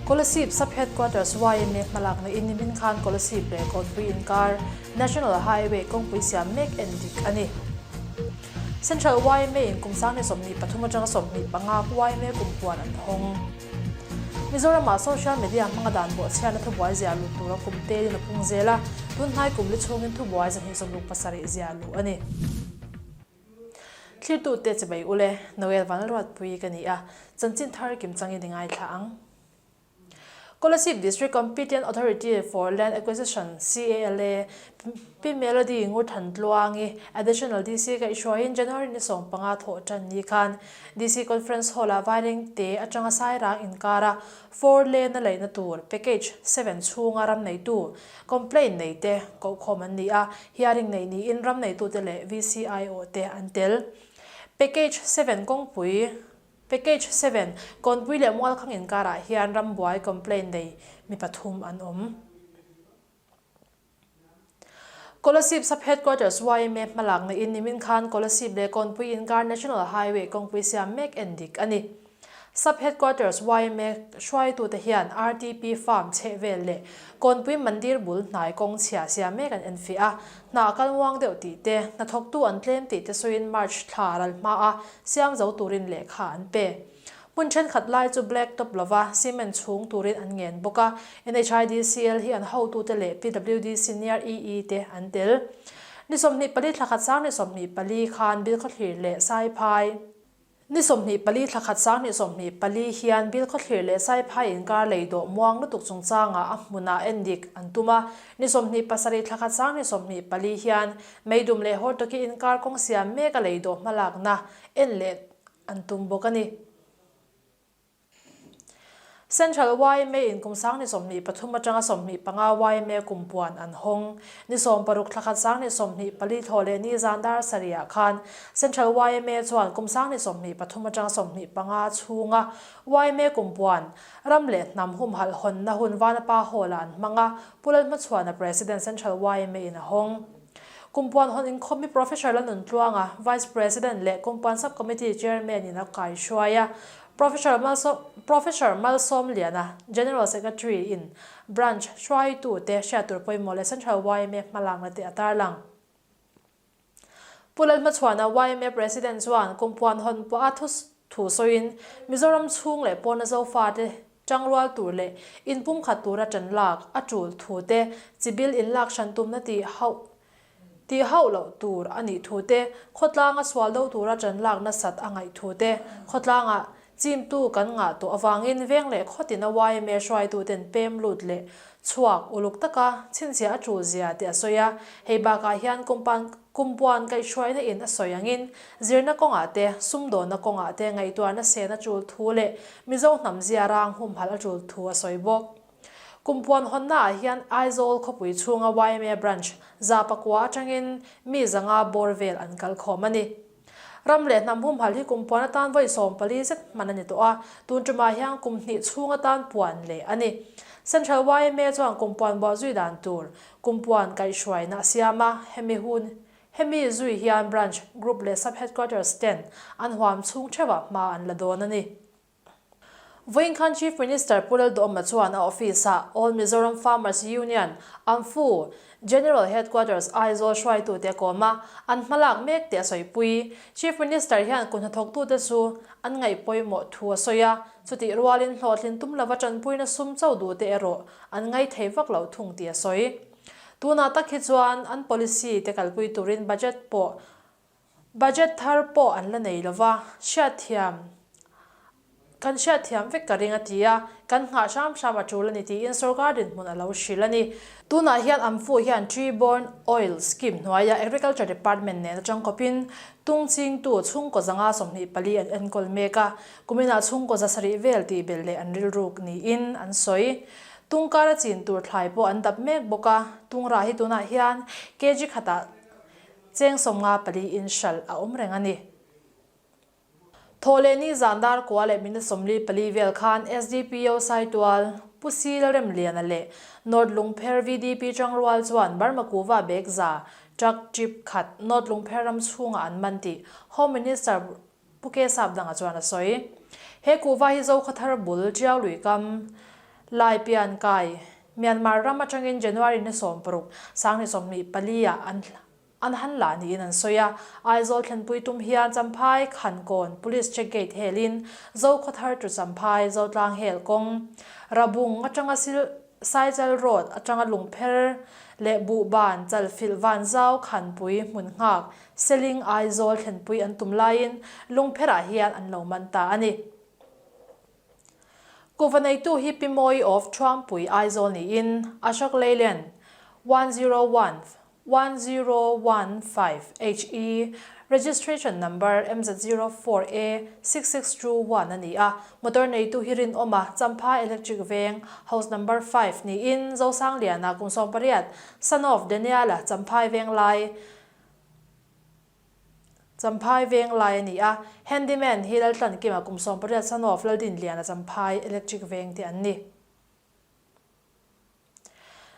Kolasib Sub Headquarters yma hmalakna in nimin khan Kolasib leh Kawnpui inkar National Highway kawngpui siam mek en dik a ni. Central yma in kum 2023 atanga 25 yma kum puan an hawng. Mizoramah social media hmanga dan bawhchhiatna thubuai ziah luh tura kum telin a pung zel a, tun hnai kum li chhungin thubuai 267 ziah luh a ni. Thlirtute chibai ule, Noel Vanlalruatpui ka ni a, chanchin thar kim changin i ngaithla ang. Kolasib District Competent Authority for Land Acquisition, CALA, Pi Melody Ngurthantluangi, Additional DC kaihhruaiin January ni 15 thawh tan ni khan DC Conference Hall-ah Vairengte atanga Sairang inkara four lane-a leihna tur Package 7 chhunga ram neitu complaint neite kohkhawm an ni a, hearing neih niin ram neitute leh VCIO te an tel. Package 7 kawngpui Package 7, Kawnpui leh Mualkhang inkarah hian rambuai complaint nei mi pathum an awm. Kolasib Sub Headquarters yma hmalakna in nimin khan Kolasib leh Kawnpui inkar National Highway kawngpui siam mek en dik a ni. Sub Headquarters yma hruaitute hian RTP Farm chheh vel leh Kawnpui Mandir bul hnai kawng chhia siam mek an enfiah a, hna a kal muang deuh tih te, hnathawktu an tlem tih te sawiin March thla ral hmaa siam zo turin lehkha an pe. Hmun thenkhat lai chu black top lova cement chhung turin an ngen bawk a, NHIDCL hi an hotute leh PWD Senior EE te an tel. Ni 24 thla khat sang ni 24 khan Bilkhawthlir leh Saiphai. Ni 24 thla khat sang ni 24 hian Bilkhawthlir leh Saiphai inkar lei dawh muang lutuk chungchangah a hmunah endik an tum a, ni 27 thla khat sang ni 24 hian Meidum leh Hortoki inkar kawng siam mek a lei dawh hmalakna en leh an tum bawk a ni. Central yma in kum 2023 atanga 25 yma kum puan an hawng. Ni 16 thla khat 2024 thaw leh ni zan dar sarih khan Central yma chuan kum 2023 atanga 25 chhunga yma kum puan ram leh hnam humhalh hawnna hun Vanapa Hall-ah an hmang a, Pu Lalhmachhuana President Central yma in a hawng. Kumpuan hawn inkhawm hi Professor Lanuntluanga, Vice President leh Kumpuan Sub-Committee Chairman in a kaihruai a. Professor Professor Malsawmliana, General Secretary in Branch hruaitute hriattur pawimawh leh Central yma hmalakna te a tarlang. Pu Lalhmachhuana yma President chuan Kumpuan hawn pawh a thu sawiin Mizoram chhung leh pawna Zofate Tangrual tur leh inpumkhat tura tan lak a tul thu te, chibil inlak hran tumna tih hauh tih hauh loh tur a nih thu te, khawtlanga sual do tura tan lak nasat a ngaih thu te, khawtlanga chimtu kan ngah tawh avangin veng leh khawtina yma hruaituten pem lut leh chhuak uluk taka chhinchhiah a tul zia tih a sawi a. Hei bakah hian kumpan Kumpuan kaihhruaina in a sawi angin zirna kawngah te, sumdawnna kawngah te ngaihtuahna sen a tul thu leh Mizo hnam zia rang humhalh a tul thu a sawi bawk. Kumpuan hawnna ah hian Aizawl khawpui chhunga yma Branch Zapakua atangin mi zanga bawr vel an kal khawm a ni. Ram leh hnam humhalh hi kumpuan atan vawi 14 zet hman a ni tawh a, tun tumah hian kum hnih chhung atan puan leh a ni. Central yma chuan kumpuan buahzui dan tur kumpuan kaihhruaina a siam a, hemi hun hemi zui hian Branch, Group leh Sub Headquarters ten an huam chhung theuhah hma an la dawn a ni. Vawiin khan Chief Minister Pu Lalduhawma chuan a office-ah All Mizoram Farmers Union, AMFU, General Headquarters Aizawl hruaitute a kawm a, an hmalak mek tih a sawipui. Chief Minister hian kut hnathawktute chu an ngaih pawimawh thu a sawi a, chutih rualin hlawhtlin tum lova tanpuina sum cho duhte erawh an ngaithei vak lo thung tih a sawi. Tunah tak hi chuan an policy te kalpui turin budget pawh Budget thar pawh an la nei lova, hriatthiam kan hriatthiam vek ka ring a ti a, kan nghah hram hram a tul a ni tiin sorkar dinhmun a lo hrilh a ni. Tunah hian Amfu hian Tree Borne Oil Scheme hnuaia Agriculture Department nen atang kawpin tung chingtu chhungkaw zanga 24 an enkawl mek a, kuminah chhungkaw 700 vel tih belh leh an rilruk niin an sawi. Tung kara chin tur thlai pawh an dap mek bawk a, tung rah hi tunah hian kg khatah Cheng 54 in hralh a awm reng a ni. Thawhlehni zan dar kua leh minute 44 vel khan SDPO Saitual, Pu Si Lalremliana leh North Lungpher VDP Tangrual chuan Burma Kuva bag za, truck trip khat North Lungpher ram chhungah an man tih Home Minister Pu Kesap danga chuan a sawi. He kuva hi Zokhawthar bul Tiau lui kam. Lai pian kai, Myanmar ram atangin January ni 16, 2024 ah an an han la niin an sawi a. Aizawl thlenpui tum hian Champhai, Khankawn, Police Check Gate helin Zokhawthar to Champhai, Zotlang hel kawng, Rabung atanga Sil Saichal Road atanga Lungpher leh Buhban, Chalfilh Vanzau, Khanpui, Hmunhnghak, Seling, Aizawl thlenpui an tum laiin Lungpherah hian an lo man ta a ni. Kuhva neitu hi Pi Mawi of Thuampui Aizawl niin Ashok Leyland 101 1015 HE Registration Number MZ04A 6621 a ni a, motor neitu hi rinawma Champha Electric Veng House Number 5 niin Zosangliana kum 18 son of Daniela Champhai Venglai Champhai Venglai a ni a, Handyman hi Laltlankima kum 18 son of Laldinliana Champhai Electric Veng te an ni.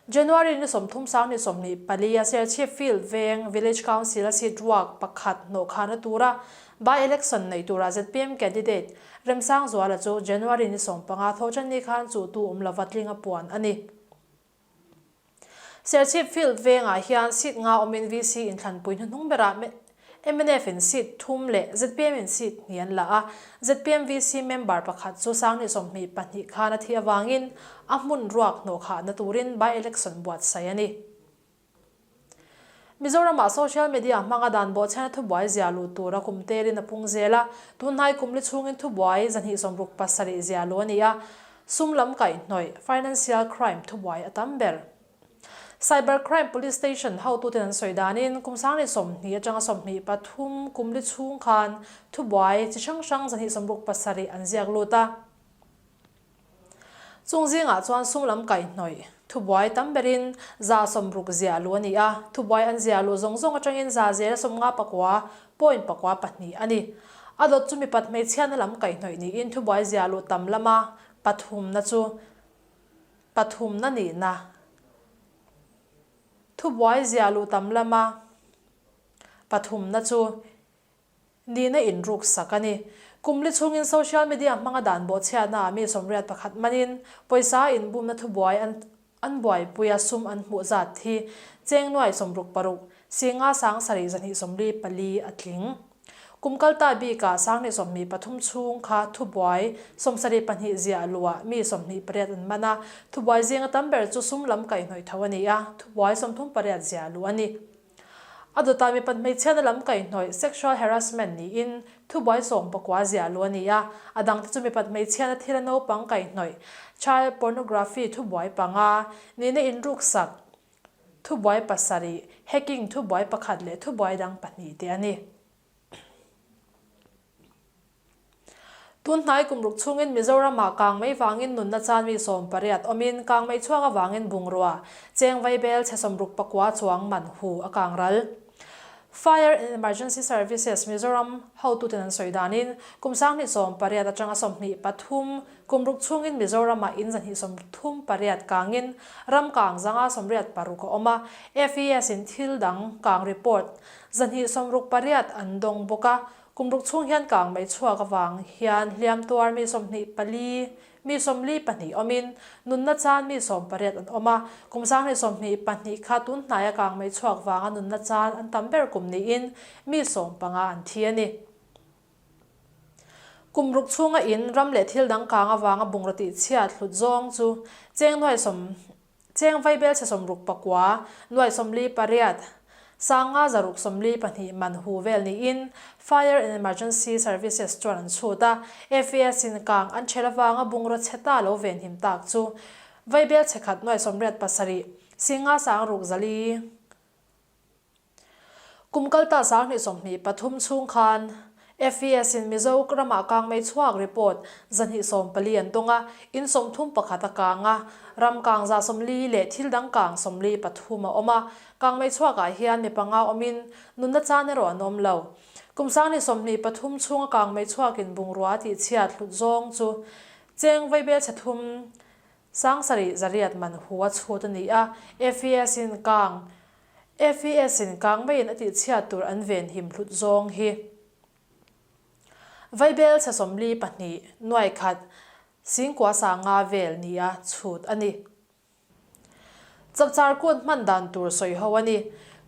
January ni 30 2024 a Serchhip Field Veng Village Council a seat ruak pakhat hnawhkhahna tura by-election nei tura zpm candidate Remsangzuala chu January ni 15 thawhṭanni khan chuhtu awm lova tling a puan a ni. Serchhip Field Vengah hian seat nga awmin VC inthlanpui hnuhnung berah Mnf in seat thum leh zpm in seat hnih an la a, zpm VC member pakhat chu 2022 khan a thih avangin a hmun ruak hnawhkhahna turin by-election buatsaih a ni. Mizoramah social media hmanga dan bawhchhiana thubuai zia luh tura kum telin a pung zel a, tunhnai kum li chhungin thubuai 267 zia luh a ni a, sum lam kaihhnawih, financial crime, thubuai a tam ber. Cyber Crime Police Station hotuten an sawi danin kum 20 atanga 23 kum li chhung khan thubuai chi hrang hrang 267 an ziak lut a. Chung zingah chuan sum lam kaihhnawih thubuai tam berin 60 ziah luh a ni a, thubuai an ziah luh zawng zawng atangin za zela sawmnga pakua point pakua pahnih a ni. A dawt chu mipat hmeichhiatna lam kaihhnawih niin thubuai ziah luh tam lama pathumna chu Pathumna nihna, Thubuai ziah luh tam lama pathumna chu nihna inruk sak a ni. Kum li chhungin social media hmanga dan bawhchhiatna ah mi 81 manin pawisa inbumna thubuai an an buaipui a sum an hmuh zat hi cheng nuai 66 singa sang sarih 244 a tling. Kum kalta bikah 2023 chhung kha thubuai 72 ziah luah mi 28 an man a, thubuai zinga tam ber chu sum lam kaihhnawih tho a ni a, thubuai 38 ziah luh a ni. A dawtah mipat hmeichhiatna lam kaihhnawih, sexual harassment, niin thubuai 19 ziah luh a ni a, a dangte chu mipat hmeichhiatna thila naupang kaihhnawih, child pornography, thubuai panga nihna inruksak, Thubuai pasarih, hacking thubuai pakhat leh thubuai dang pahnih te a ni. Tun hnai kum ruk chhungin Mizoramah kang mai vangin nunna chan mi 18 awmin kang mai chhuak avangin bungrua, cheng vaibel chhe 64 chuang man hu a kang ral. Fire and Emergency Services Mizoram hotuten an sawi danin kum 2018 atanga 23 Kum ruk chhungin Mizoramah in 238 kangin ram kang 186 a awm a, FES in thil dang kang report 268 an dawng bawk a. Kum ruk chhung hian kang mai chhuak avang hian hliam tuar mi 24, mi 42 awmin nunna chan mi 18 an awm a. Kum 2022 kha tun hnaia kang mai chhuak vanga nunna chan an tam ber kum niin mi 15 an thi a ni. Kum ruk chhunga in ram leh thil dang kang avanga bungraw tih chhiat hlut zawng chu cheng nuai sawm cheng vaibel chhe 69 nuai 48 sanga zaruk 42 man hu vel niin Fire and Emergency Services chuan an chhut a, FES in kang an chhel avanga bungraw chhe ta lo venhim tak chu vaibel chhe khat nuai 87 singa sang ruk zali Kum kalta 2023 chhung khan FES in Mizo ramah kang mei chhuak report 214 an dawng a, in 31 a kang a, ram kang 140 leh thil dang kang 43 a awm a. Kang mei chhuakah hian mi panga awmin nunna chan erawh an awm lo. Kum 2023 chhunga kang mei chhuakin bungrua tihchhiat hlut zawng chu cheng vaibel chhe thum Sangsarih zariat man hu a chhut a ni a, FES in kang FES in kang maiin a tihchhiat tur an venhim hlut zawng hi. Vaibel chhe 42 nuai khat. Singkua sanga vel nia chhut a ni. Chapchar kut hman dan tur sawi ho a ni.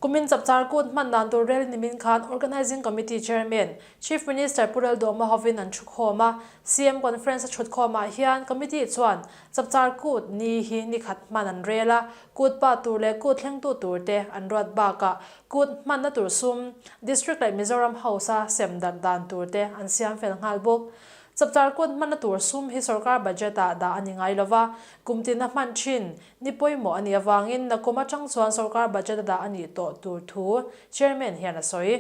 Kumin chapchar kut hman dan tur rel nimin khan Organising Committee Chairman, Chief Minister Pu Lalduhma hovin an thukhawm a. CM Conference a thutkhawmah hian Committee chuan chapchar kut ni hi ni khat hman an rel a, kut pa tur leh kut thlengtu tur te an ruat bakah kut hmanna tur sum District leh Mizoram House-a sem darh dan tur te an siam fel nghal bawk. Chapchar kut hmanna tur sum hi sorkar budget-ah dah a ni ngai lo va, kum tina hman thin ni pawimawh a nih avangin nakum atang chuan sorkar budget-a dah a nih tawh tur thu Chairman hian a sawi.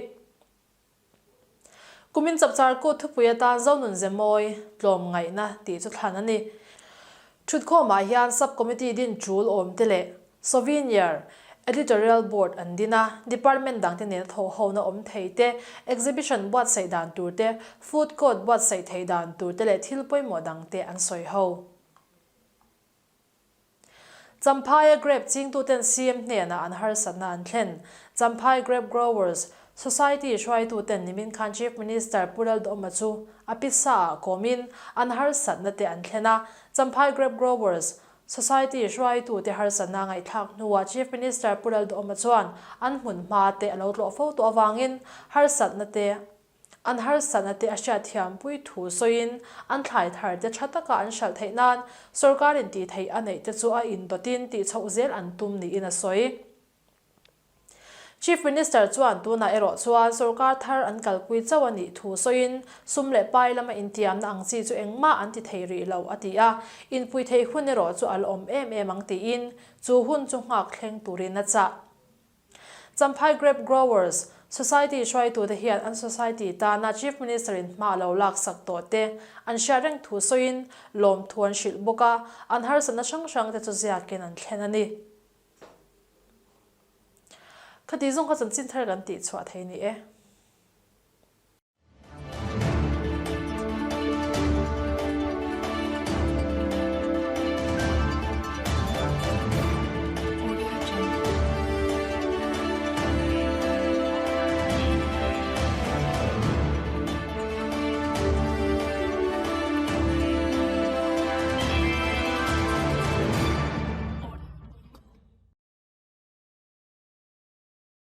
Kumin chapchar kut thupui atan Zonun Zemawi tlawmngaihna tih chu thlan a ni. Thutkhawmah hian Sub-Committee din tul awmte leh Souvenir Editorial Board an din a, department dangte nena thawhhona awm thei te, exhibition buatsaih dan tur te, food court buatsaih theih dan tur te leh thil pawimawh dangte an sawi ho. Champhaia grape chingtuten CM hnenah an harsatna an thlen. Champhai Grape Growers Society hruaituten nimin khan Chief Minister Pu Lalduhoma chu a pisa ah kawmin an harsatna te an thlen a, Champhai Grape Growers Society hruaitute harsatna ngaihthlak hnuah Chief Minister Pu Lalduhoma chuan an hmun hma te a lo tlawh fo tawh avangin harsatna te an harsatna te a hriatthiampui thu sawiin an thlai thar te tha taka an hralh theih nan sorkarin tih theih a neih te chu a indawtin tih chhoh zel an tum niin a sawi. Chief Minister chuan tunah erawh chuan sorkar thar an kalpui chauh a nih thu sawiin sum leh pai lama intiamna ang chi chu engmah an ti thei rih lo a ti a, inpui thei hun erawh chu a la awm em em ang tiin chu hun chu nghak thleng turin a chah. Champhai Grape Growers Society hruaitute hian an society tana Chief Minister in hma a lo laksak tawh te an hriat reng thu sawiin lawmthu an hrilh bawk a, an harsatna hrang hrang te chu ziakin an thlen a ni. Khati zawng kha chanchin thar kan tih chhuah thei ni e.